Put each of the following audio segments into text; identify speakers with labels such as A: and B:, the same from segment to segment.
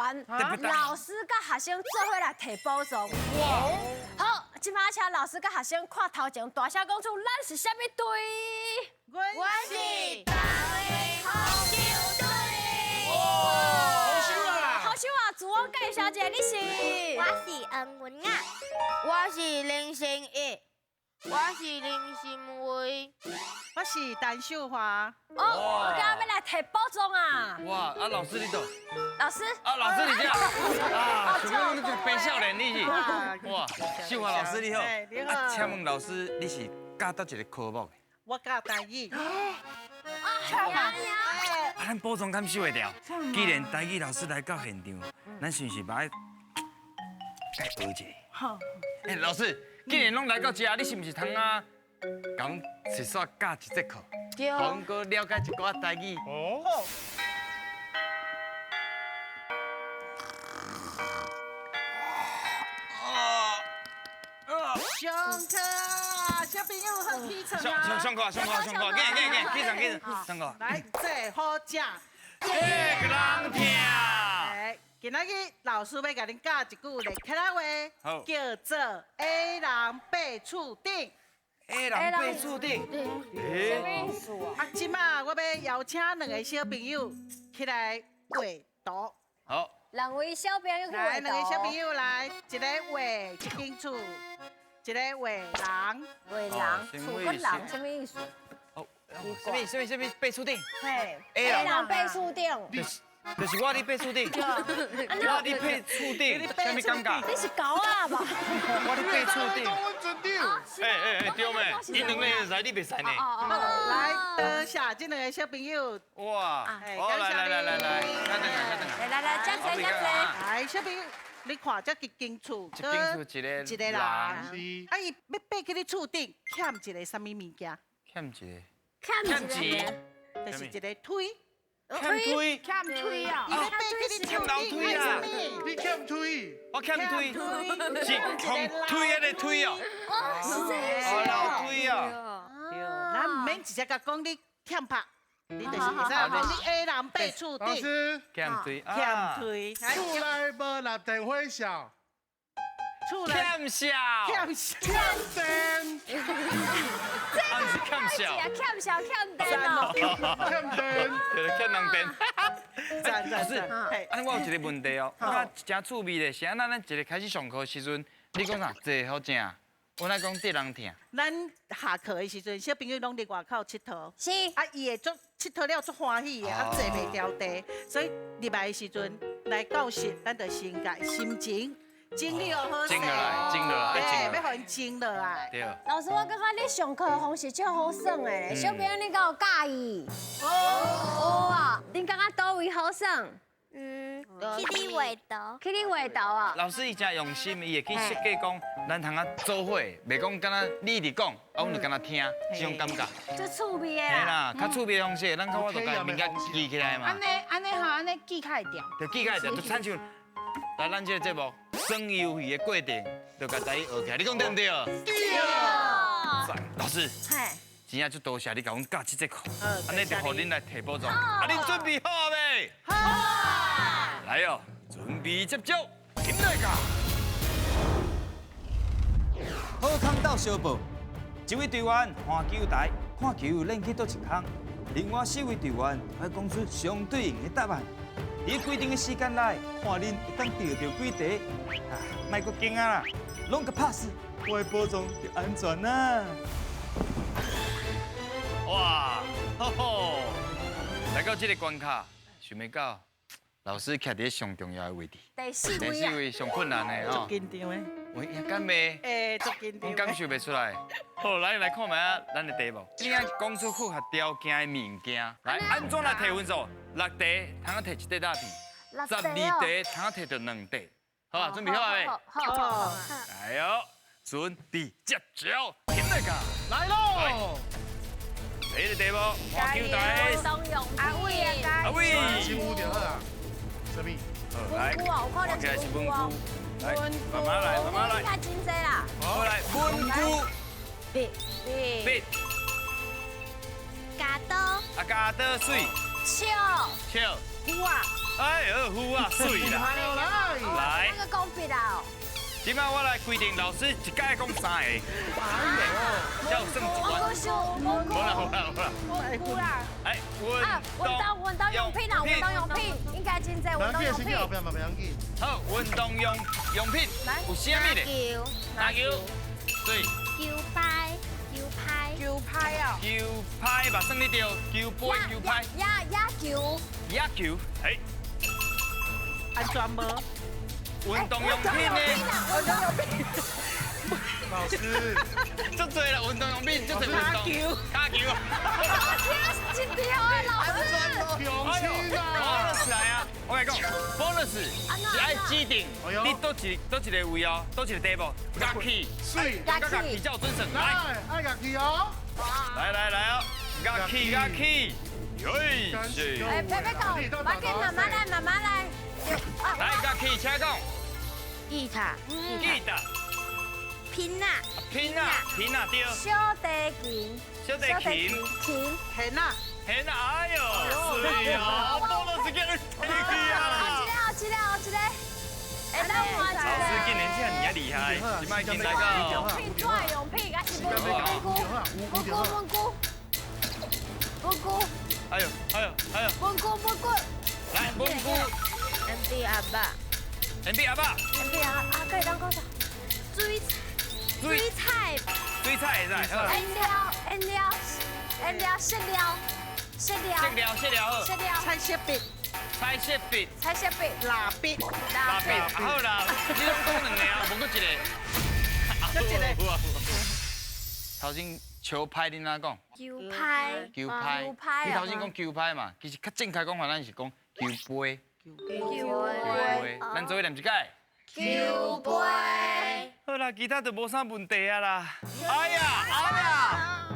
A: 员，老師佮學生做伙來提寶藏。哇！好，這擺請老師佮學生看頭前大聲講出咱是啥物隊？
B: 阮是台灣好球隊。
C: 好手啊！
A: 好手啊！自我介紹一下，你是？
B: 我是黃文雅，
D: 我是林成義，我是林心威，
E: 我是陳秀華。
A: 哦，我今日欲來提寶藏啊！
C: 哇，啊老師你佗？
A: 老師。
C: 啊老師你這。啊，想講你這白少年你是？哇，秀華老師你好。
E: 你好。
C: 啊，請問老師你是教佗一個科目的？
E: 我教台語。
A: 啊，呀呀！
C: 啊，咱寶藏敢收會著？既然台語老師來到現場，咱是毋是嘛愛共學一下？
E: 好。
C: 欸，老師，既然攏來到這，你是毋是通啊？共阮順紲教一節課，
D: 對，
C: 予阮閣了解一寡台語。
F: 哦。
E: 上課啊，小朋友好起床啊！
C: 上課，上課，上課，緊緊緊，起床起床，上課。
E: 來，坐好食。
C: 這個人聽。
E: 來，今仔日老師欲共恁教一句咧客家話，叫做矮人爬厝頂。
C: 矮人爬厝頂，
A: 啥物意思啊？
E: 啊，這擺我欲邀請兩个小朋友起來畫圖。
C: 好。
A: 兩位小朋友去
E: 來，
A: 畫圖。
E: 兩個小朋友來，一个畫一間厝，一个畫人。
A: 畫人，厝佮人，啥物意思？
C: 哦，啥物啥物啥物爬厝頂？
A: 嘿，矮人爬厝頂。
C: 就是我佇爬厝頂，我佇爬厝頂，啥物感覺？
A: 你是狗仔吧？
C: 我佇爬厝頂。欸欸欸，對咩？𪜶兩個會使，你袂使呢。
E: 來，多謝這兩个小朋友。
C: 哇！好，來來來來來，稍等下，稍等下。
A: 來來來，遮濟遮濟。
E: 來，小朋友，你看這一間厝，
C: 一間厝一个
E: 一个人，啊，伊欲爬去你厝頂，欠一个啥物物件？
C: 欠一个。
A: 欠一个。
E: 就是一个推。
C: 欠推，
D: 欠推啊！
E: 伊欲爬去你
C: 欠樓梯啊！
F: 你欠推，
C: 我欠推，是從推彼个推哦。
A: 哦，是這
C: 哦，樓梯啊。
E: 對，咱毋免直接共講你欠拍，你就是會使講你矮人爬厝
F: 老
E: 頂。
F: 師，
C: 欠推，
E: 欠推。
F: 厝內無立電火燒。
E: 厝內
C: 欠笑，
E: 欠笑，
F: 欠電，
C: 啊，毋是欠笑，
A: 欠笑欠電哦，
F: 欠電，
C: 對，欠人電。
E: 讚
C: 老師，
E: 讚，
C: 啊，我有一個問題哦，我感覺真趣味咧，是按怎咱一个開始上課時陣，你講啥坐好食，阮愛講得人疼。
E: 咱下課的時陣，小朋友攏佇外口𨑨迌，
A: 是，
E: 啊，伊會足𨑨迌了足歡喜的，啊，坐袂牢地，所以入來的時陣來教室，咱就先共心情整理好勢，
C: 靜落來，靜落來，
E: 對，欲予𪜶靜落來。
C: 對。
A: 老師，我感覺你上課的方式足好耍的咧，小朋友你敢有佮意？哦啊，恁感覺佗位好耍？
B: 嗯，去你畫圖，
A: 去你畫圖啊？
C: 老師伊真用心，伊會去設計講，咱通啊做伙，袂講敢若你佇講，啊，阮就敢若聽，這種感覺。
A: 足趣味的。
C: 嘿啦，較趣味的方式，咱較我就共物件記起來嘛。
D: 按呢按呢吼，按呢記較會牢。
C: 就記較會牢，就親像來咱這個節目耍遊戲的過程，就共台語學起來，你講對毋對？
F: 對。
C: 老師，真正足多謝你共阮教這節課，按呢就予恁來提寶藏，啊，恁準備好未？好。來哦，準備接招，進來教。
G: 好康鬥相報，一位隊員換球台，看球練去佗一空，另外四位隊員愛講出相對應的答案。佇規定的時間內，看恁會當得著幾題。啊，莫閣驚啊啦，攏共拍死，我的寶藏就安全啦。
C: 哇，吼吼，來到這个關卡，想欲到老師徛佇上重要的位置，
A: 第四位啊，
C: 第四位上困難的吼。
E: 足緊張的。
C: 喂，敢袂？
E: 會，足緊張。
C: 阮感受袂出來。好，來來看覓仔咱的題目。你愛講出符合條件的物件。來，按怎來提分數？六題通啊提一塊大片，12題通啊提著兩塊。好啊，準備好未？
A: 好。好。
C: 來哦，準備接招，起來噶。
F: 來囉。
C: 第一个題目，換球台。
A: 阿偉啊，
C: 阿偉。
F: 是烏就好啊。啥物？
C: 來，
A: 看起
C: 來是文具。來，慢慢來，慢慢來。
A: 應該真濟啦。
C: 好，來，文具。
A: 筆。
C: 筆。
B: 鉸刀。
C: 啊，鉸刀媠。
A: 笑。
C: 笑。
E: 龜仔。
C: 啊，哎呦，好啊，水啦！来，
A: 那个讲笔啦。
C: 这摆我来规定，老师一届讲三个。哎呦，算一关。无啦无啦无啦。
B: 无啦。
C: 哎，
A: 运动用品啦，运动用品应该真济运动用品。
C: 好，运动用品有啥物咧？打球。对。
H: 球拍，球拍。
B: 球拍啊。
C: 球拍嘛，算你对。球杯，球拍。
A: 野球。
C: 野球，哎。
E: 安全帽。
C: 运动用品呢？
E: 运动用品。
F: 老师，
C: 足济啦，运动用品，足济运动。卡球。卡球。
A: 听一条啊，老师。
F: 强心啊
C: ！bonus 来啊！我跟你讲，bonus 是爱指定，你佗一个位哦，佗一个题目，乐器，
F: 水，
C: 乐器才有准算。来，
F: 爱乐器哦。
C: 来来来哦，乐器乐器，耶！
A: 哎，别别讲，我给妈妈来，妈妈来。
C: 来，乐器，请讲。
D: 吉他。
C: 吉他。
D: 平呐。
C: 平呐，平呐对。
A: 小提琴。
C: 小提琴。
A: 琴。
E: 弦呐。
C: 弦呐，哎呦，水啊，bonus 给你提去啊！
A: 好，这个，好，这个，好，这个。哎，咱换一个。
C: 老师竟然这尔厉害，这摆已经来到。
A: 用品，纸用品，还是文具？文具，文具，文具。
C: 哎呦，哎呦，哎呦。
A: 文具，文具。
C: 来，文具。
D: M B 阿爸。
C: M B 阿爸。
A: M B 阿阿，可以当讲啥？
D: 水彩。
C: 水彩会使。
A: 颜料，颜料，颜料，色料，色料。
C: 色料，色料好。
A: 色料。
E: 彩色笔。
C: 彩色笔。
A: 彩色笔。
E: 蜡笔。
C: 蜡笔。好啦，你拢讲两个啊，无阁一个。
E: 阁一个。
C: 头先球拍你哪讲？
H: 球拍。
C: 球拍。
A: 球拍。
C: 你头先讲球拍嘛，其实较正确讲法，咱是讲球杯。
D: 球杯。
C: 咱做伙念一摆。
D: 球杯。
C: 好啦，其他就无啥问题啊啦。哎呀，哎呀，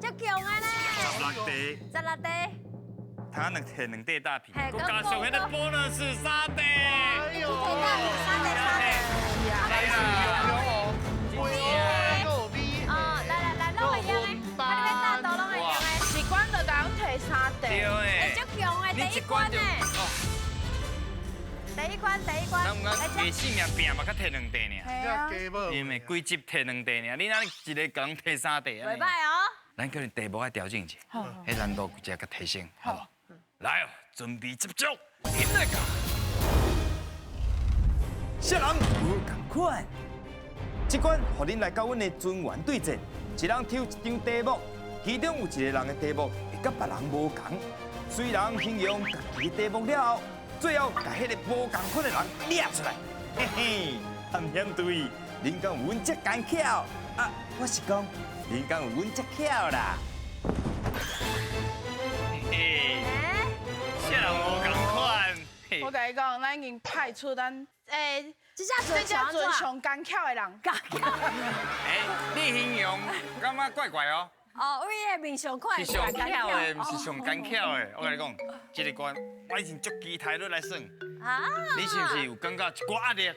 A: 足强啊咧！
C: 16题。
A: 16题。
C: 他能提两块大片，阁加上彼个 bonus 三块。
F: 哎呦，
A: 三块三块。
F: 是啊。
A: 哦，来来来，拢会用的，啊，你欲大多拢会用的。
B: 一关就共阮提三块。
C: 对诶。
A: 足强的，第一关呢。第一关，第一关。
C: 咱毋敢加性命拼嘛，才提两块尔。因为规集提两块尔，你哪一个共提三块？
A: 袂歹哦。
C: 咱可能题目爱调整一下，彼难度直接共提升，好无？来哦，准备接招，起来个。
G: 啥人无仝款？这关予恁来佮阮的尊员对战，一人抽一张题目，其中有一个人的题目会佮别人无仝。虽然形容家己的题目了后，最後共彼个无仝款的人掠出來，嘿嘿，探險隊，恁敢有阮遮奸巧？啊，我是講，恁敢有阮遮巧啦？
C: 嘿，啥人無仝款？
B: 我共你講，咱已經派出咱
A: 這隻
B: 這隻船上奸巧的人。
A: 奸巧。
C: 欸，你形容感覺怪怪哦。
A: 哦，為的面上看
C: 是上巧的，毋是上奸巧的。我共你講，這個關我已經足期待落來耍。
A: 啊！
C: 你是毋是有感覺一寡壓力？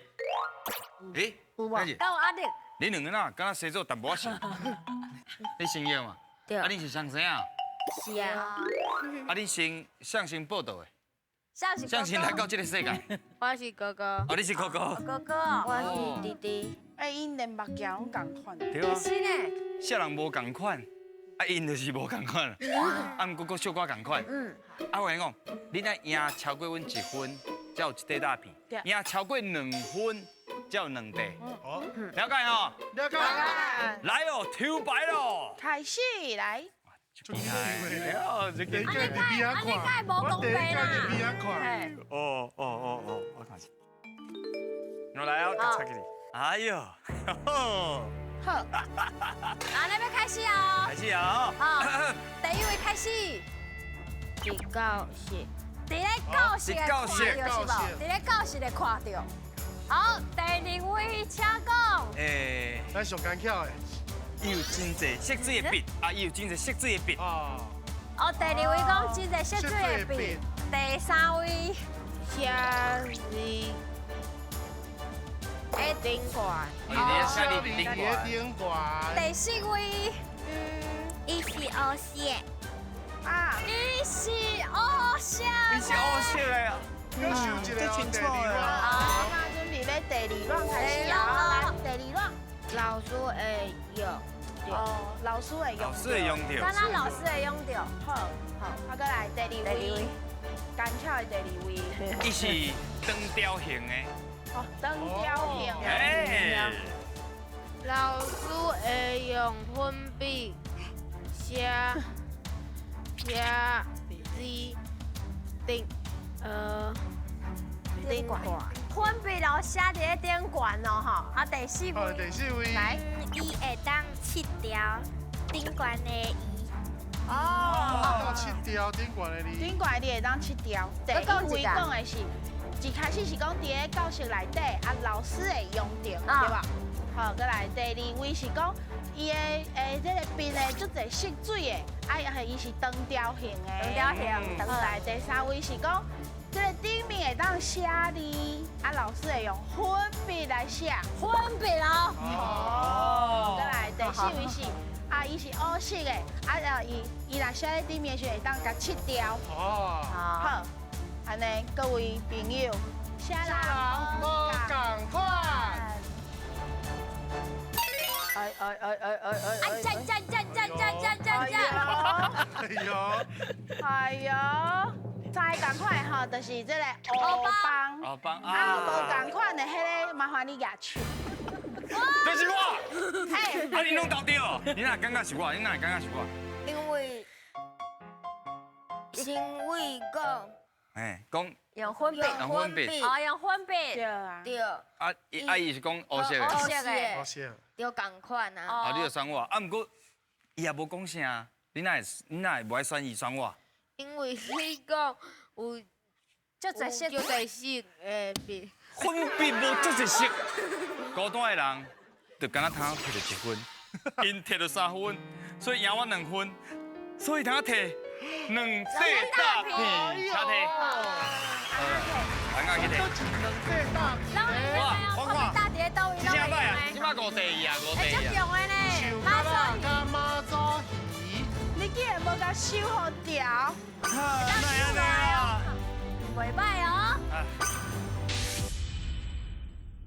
C: 欸，
E: 有無？
A: 敢有壓力？
C: 你兩個哪敢若生做淡薄仔像？你姓葉嘛？
D: 對。
C: 啊，你是雙生啊？
D: 是啊。
C: 啊，你先向先報到的？
A: 向
C: 先來到這個世界？
D: 我是哥哥。
C: 哦，你是哥哥。
A: 哥哥。
D: 我是弟弟。
B: 欸，𪜶連目鏡攏仝款。
C: 對啊。
A: 是呢。
C: 啥人無仝款？啊，𪜶就是無仝款，啊，毋過閣小可仝款。啊，我共你講，你若贏超過阮一分，才有一塊大片；贏超過兩分，才有兩塊。
F: 哦，
C: 了解吼？
F: 了解。
C: 來哦，抽牌咯！
B: 開始來。
C: 厲害！哦，這個。
F: 按呢
A: 按呢該無公平啦。
C: 哦哦哦哦，我看下。我來哦，插起來。哎呦，
B: 好，
A: 啊，那欲開始哦。
C: 開始啊！
A: 好，第一位開始。
D: 佇教室。
A: 佇咧教室看著是無？佇咧教室咧看著。好，第二位請講。
C: 欸，
F: 咱上奸巧的。
C: 伊有真濟色水的筆，啊，伊有真濟色水的筆。
F: 哦。
A: 哦，第二位講真濟色水的筆。第三位。
D: 寫字。頂懸。
C: 寫佇頂
F: 懸。
A: 第四位。
H: 伊是烏色。
B: 啊。
A: 伊是烏色。
C: 伊是烏色的啊。
F: 阁收一个哦，第二轮。
D: 好，那准备欲第二轮开始啊！来，第二轮。老师会用。哦，老师会用。
C: 老师会用著。
A: 敢若老师会用著。
D: 好，好，啊，阁来第二位，艰巧的第二位。
C: 伊是长条形的。
D: 哦，长条形的。
C: 哎。
H: 老师会用粉笔写写字顶，顶悬。
A: 粉笔老写伫咧顶悬哦，吼。啊，第四位。
F: 第四位。
H: 来，伊会当拭掉顶悬的字。
F: 哦。拭掉顶悬的字。
D: 顶悬的字会当拭掉。第一位讲的是，一开始是讲伫咧教室内底，啊，老师会用著，对吧？好，阁来第二位是讲，伊的这个笔呢，足济色水的，啊，伊是长条形的。
A: 长条形。
D: 好，来第三位是讲，这个顶面会当写字，啊，老师会用粉笔来写。
A: 粉笔哦。
D: 哦。阁来第四位是，啊，伊是乌色的，啊，伊若写咧顶面时会当共拭掉。
F: 哦。
D: 好，按呢，各位朋友，啥人
F: 无仝款。
E: 哎哎哎哎哎哎！
A: 哎，赞赞赞赞赞赞赞赞！
F: 哎呦，
D: 哎呦，再仝款吼，就是这个乌帮。
C: 乌帮
D: 啊，无仝款的彼个，麻烦你举手。
C: 就是我。
D: 哎，
C: 啊，你拢投对，你哪感觉是我？你哪感觉是我？
H: 因为，因为讲，
C: 哎，讲。
A: 用粉笔，
C: 用粉笔，
A: 哦，用粉笔，
D: 对啊，
H: 对。
C: 啊，伊是讲乌色的，
H: 乌色
F: 乌色，
H: 对，仝款啊。
C: 啊，你就选我，啊，毋过伊也无讲啥，你哪会，你哪会无爱选伊选我？
H: 因为你讲有
A: 足济色，
H: 足济色的笔，
C: 粉笔无足济色。孤单的人就敢若通摕著一分，𪜶摕著3分，所以赢我2分，所以通摕2块大片，请摕。来，去摕。
A: 哇，我看大碟到位，
C: 这摆啊，这摆5块2啊，5块2。
A: 哎，足强的呢，
F: 马祖鱼，
D: 你竟然无共收好条，
C: 哪会按呢啊？
A: 袂歹哦。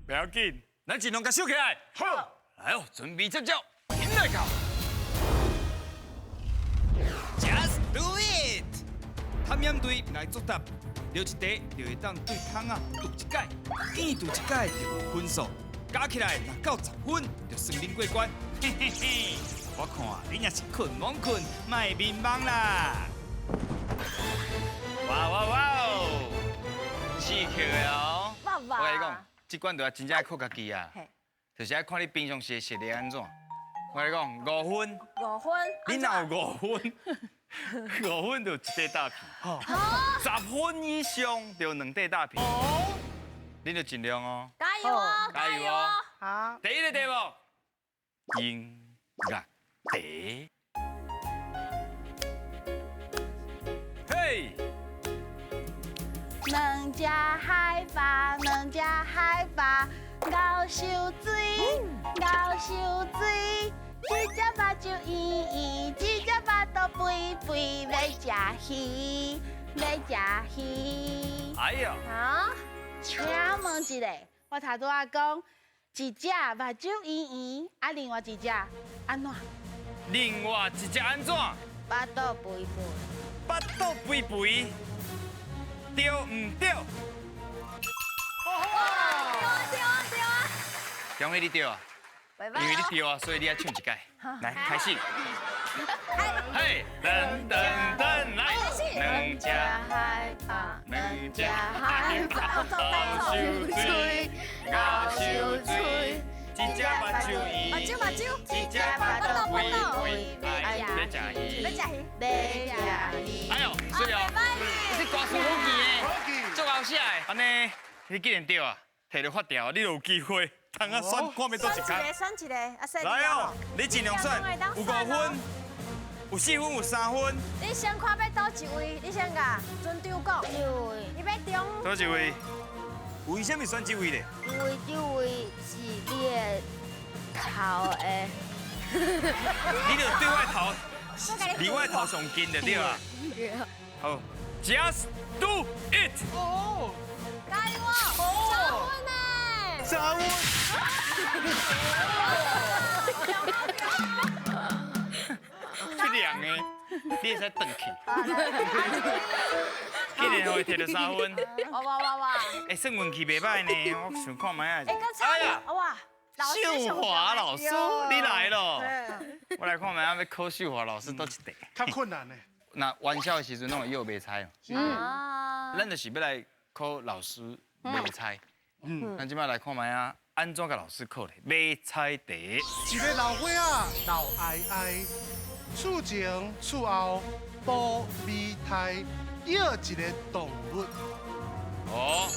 C: 不要紧，咱尽量共收起来。好，来哦，准备接招，紧来到。
G: Just do it！探险队来作答，对一题就会当对窗仔揬一改，见揬一改就有分数，加起来若够10分，就算恁过关。嘿嘿嘿，我看恁也是困懵困，莫眠梦啦！
C: 哇哇哇哦，刺客的哦！我共你讲，这关就要真正爱靠家己啊，就是爱看你平常时的实力按怎。我共你讲，5分。
A: 5分。
C: 你若有5分，5分就1块大片。10分以上就2块大片。哦。你就尽量哦。
A: 加油哦！
C: 加油哦！
E: 好。
C: 第一个题目，音乐题。嘿。
D: 两只海豹，两只海豹，咬受水，咬受水。一只目睭圆圆，一只腹肚肥肥，欲食鱼，欲食鱼。
C: 哎呀！
A: 啊！
D: 请问一下，我头拄仔讲，一只目睭圆圆，啊，另外一只按怎？
C: 另外一只按怎？
H: 腹肚肥肥。
C: 腹肚肥肥。对毋对？
A: 对啊对啊对啊！
C: 恭喜你对啊！因为你对啊，所以你爱唱一摆。来，开始。嘿，噔噔噔，来，两只
H: 海豹，
C: 两只海豹，咬受水，咬受水，一只目睭圆，
A: 目睭目睭，
C: 一只腹肚肥肥，欲食鱼，
A: 欲食鱼，
D: 欲食鱼。
C: 哎呦，水哦！这歌词好记的，足好写的。按呢，你既然对啊，摕著发条，你就有机会。通啊选，看欲佗一工。
A: 选一个，选一个，啊，
G: 来哦，你尽量选，有5分，有4分，有3分。
A: 你先看欲佗一位，你先共船长讲。
H: 这位。
A: 你欲中。
C: 佗一位？
G: 为什么选这位咧？
H: 因为这位是你的头的。
C: 你就对我头，离我头上近就对啊。
H: 对。
C: 好， ，Just do it。
F: 哦，
A: 加油哦！加分呢？
F: 加分。
C: 这两个，你会使转去。竟然予伊提著3分。
A: 哇哇哇哇！
C: 欸，算运气袂歹呢，我想看覓啊。
A: 欸，
C: 哎呀，
A: 哇！
C: 秀华老师，你来了。我来看覓啊，欲考秀华老师佗一题。
F: 较困难呢。
C: 那玩笑的时阵拢会约袂猜。嗯。咱就是欲来考老师袂猜。嗯。咱这摆来看覓啊，按怎共老师考咧？袂猜题。
F: 一个老岁仔老哀哀，厝前厝后无米刣，养一个动物。
C: 哦。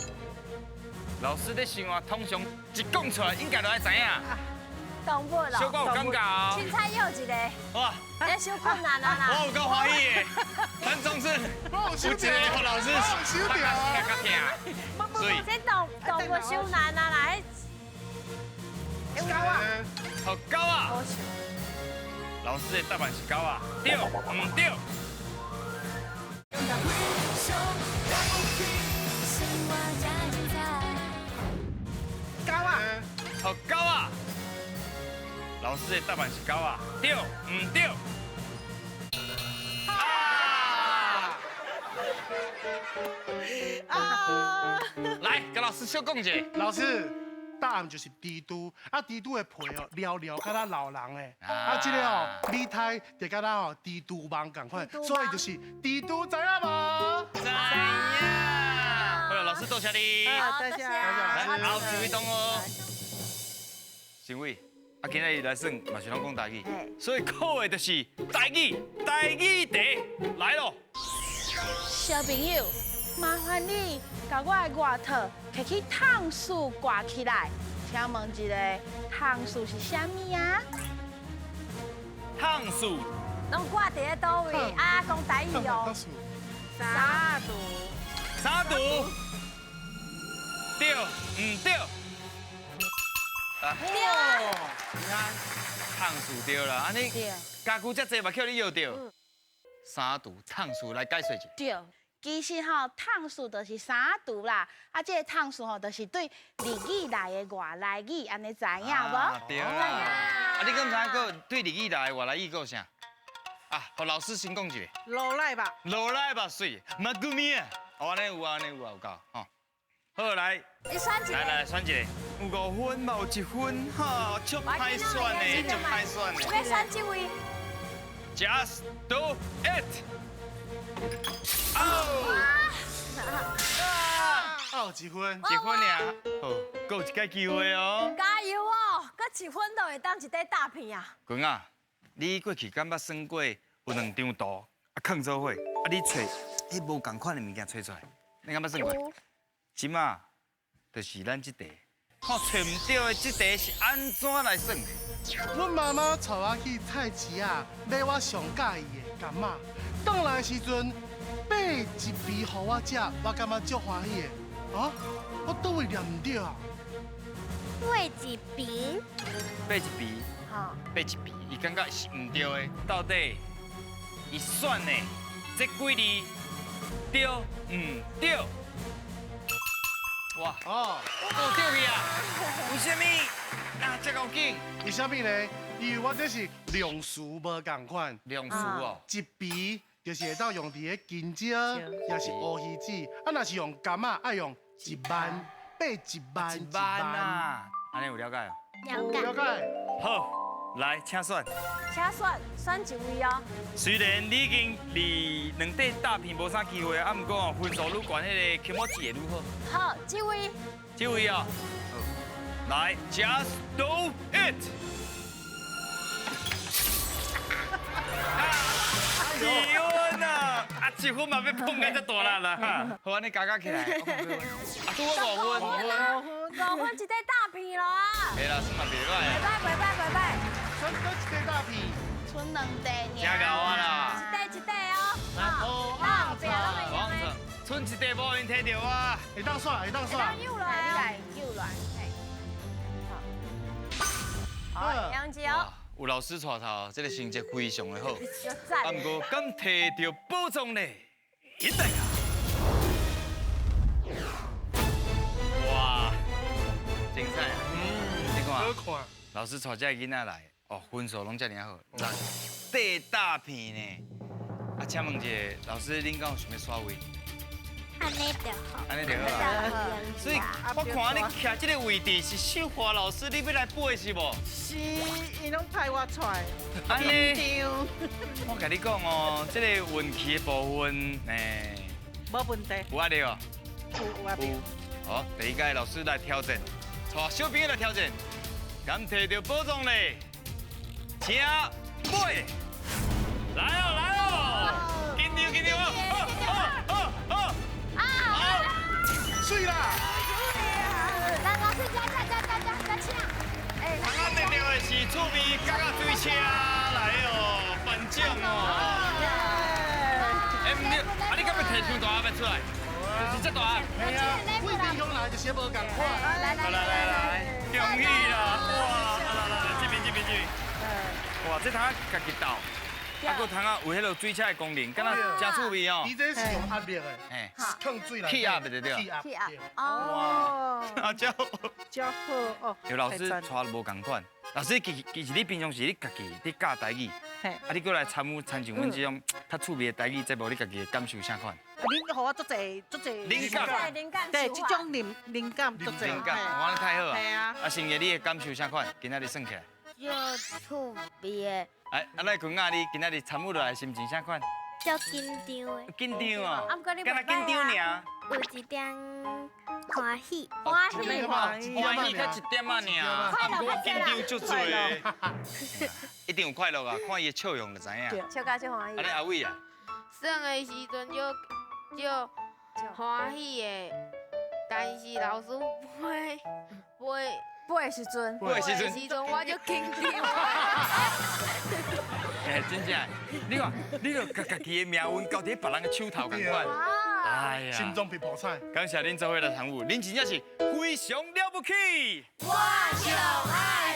C: 老师咧生活通常一讲出来，应该就爱知影。
A: 动物咯。
C: 小可有感觉哦。
A: 凊彩养一个。
C: 哇。
A: 这伤困难啊啦。
C: 我有够欢喜的，咱总是有一个老师，大家听较听。所以。
A: 这动物伤难啊啦，
F: 狗啊。
C: 好狗啊。老师的答案是狗啊，对毋对？
E: 狗啊！
C: 好狗啊！老师的答案是狗啊，对毋对？啊！啊！来，跟老师小讲一下。
F: 老师，答案就是蜘蛛，啊，蜘蛛的皮哦，撩撩，敢若老人的，啊，这个哦，米刣就敢若哦，蜘蛛网仝款，所以就是蜘蛛，知影无？
C: 知影。好了，老师多谢你。
E: 好，多谢。
C: 来，后一位同学，新伟，啊，今仔日来算嘛是拢讲台语，所以考的就是台语，台语题来咯。
D: 小朋友，麻烦你共我的外套提去烫树挂起来。请问一下，烫树是啥物啊？
C: 烫树。
A: 拢挂伫咧佗位？啊，讲台语哦。
D: 啥毒？
C: 啥毒？对，毋对？
A: 对啊！
C: 你看，烫树对啦，按呢家具遮济嘛，叫你摇著。三毒烫树来解释一下。
D: 对，其实吼，烫树就是三毒啦。啊，这个烫树吼，就是对日语来的外来语，按呢知影无？
C: 对啦。啊，你敢知影阁对日语来的外来语阁有啥？啊，予老师先讲一下。
E: 落来吧。
C: 落来吧，水，马古米啊。哦，按呢有啊，按呢有啊，有够吼。好，来，
A: 你选一个。
C: 来来，选一个。有5分嘛，有1分，哈，足歹选的，足歹选的。
A: 欲选这位。
C: Just do it。哦。
F: 啊，有1分。
C: 1分尔。好，阁有一摆机会哦。
A: 加油哦，阁1分就会当一块大片啊。
C: 君啊，你过去敢捌算过有2张图啊，囥做伙，啊，你揣彼无仝款的物件揣出来，你敢捌算过？这马就是咱这题，看揣毋对的这题是按怎来算的？
F: 阮妈妈带我去菜市仔买我上喜欢的柑仔，转来的时阵买一埤予我食，我感觉足欢喜的。啊，我佗位念毋对啊？
H: 买一埤？
C: 买一埤？
A: 好。
C: 买一埤，伊感觉是毋对的，到底伊选的这几字对毋对？哇哦，对去啊！为什么？啊，这够紧？
F: 为什么呢？因为我这是量词无仝款。
C: 量词哦。
F: 一埤就是会当用伫咧香蕉，也是乌鱼子。啊，若是用柑仔，爱用1万，买1万1万
C: 啊。按呢有了解哦？
H: 了解。
F: 了解。
C: 好，来，请选。
A: 请选，选一位哦。
C: 虽然你已经离2块大片无啥机会啊，毋过哦，分数愈悬，彼个起码会愈好。
A: 好，这位。
C: 这位哦。来，Just do it。1分啊！啊，1分嘛欲碰甲遮大力啦！好，按呢加加起来。啊，拄好5分。
A: 5分一块大片咯啊！
C: 袂啦，算嘛袂歹。
A: 袂歹，袂歹，袂歹。
F: 剩阁一块大片。
D: 剩2块尔。
C: 真𠢕啊啦！
A: 一块一块哦。好，后壁拢会用的。
C: 剩一块无闲提著啊！
F: 会当选，会当选。
A: 会当扭来
D: 啊！你来扭来，嘿。
A: 好，杨子哦。
C: 有老师带头，这个成绩非常的好。啊，毋过敢提著宝藏呢？一来啊！
F: 好看。
C: 老师带这个囡仔来，哦，分数攏遮爾好，六块大片呢。啊，請問一下，老師恁敢有想欲刷位？
B: 按呢就好。
C: 按呢就好啊。所以我看你徛這個位置是秀華老師，你欲來背是無？
E: 是，𪜶攏派我出來。
C: 按呢，
E: 緊張。
C: 我共你講哦，這個運氣的部分，
E: 無問題。
C: 有壓力哦？
E: 有壓力。
C: 好，第一屆老師來挑戰，帶小朋友來挑戰，敢提著寶藏咧？請背，來哦來哦，緊張緊張哦哦哦哦，
A: 啊，
F: 水啦！
A: 來老師加加加加加加請，哎，
C: 剛剛提著的是趣味角仔水車來哦，頒獎哦。哎，毋對，啊你敢欲提傷大盒出來？就是這大盒。
F: 係啊，對弟兄來就是無仝款。
A: 來來
C: 來來來，恭喜啦！哇，來來來，這邊這邊這邊。哇，這通仔家己鬥，啊，閣通仔有彼个水車的功能，敢若誠趣味哦。
F: 伊這是用壓力的，放水來。
C: 氣壓的對。
F: 氣壓。
A: 氣壓。哦。
C: 啊，這
E: 真好哦。
C: 有老師帶無仝款，老師其實你平常時你家己咧教台語，啊，你閣來參與親像阮這種較趣味的台語節目，你家己的感受啥款？
E: 恁予我足濟足濟
C: 靈感，
A: 靈感，
E: 對，這種靈感足濟。
C: 靈感，哇，太好啊！
E: 係啊。
C: 啊，成爺你的感受啥款？今仔日算起來。
H: 足趣味的。
C: 哎，啊，來君仔，你今仔日參與落來心情啥款？
B: 足緊張的。
C: 緊張哦。
A: 啊，毋過你
C: 敢若緊張爾。
B: 有一點歡喜。
A: 歡喜。
C: 歡喜才一點仔爾，啊，毋過緊張足濟的。一定有快樂啊！看伊的笑容就知影。
A: 笑甲足歡喜。
C: 啊，你阿偉啊？
H: 耍的時陣就歡喜的，但是老師背背
A: 背的時陣，
C: 背的時
H: 陣我就緊張。
C: 哎，真正，你看，你著共家己的命運交佇別人的手頭仝款。哎呀，
F: 心中被破彩。
C: 感謝恁做伙來參與，恁真正是非常了不起。
B: 我上愛。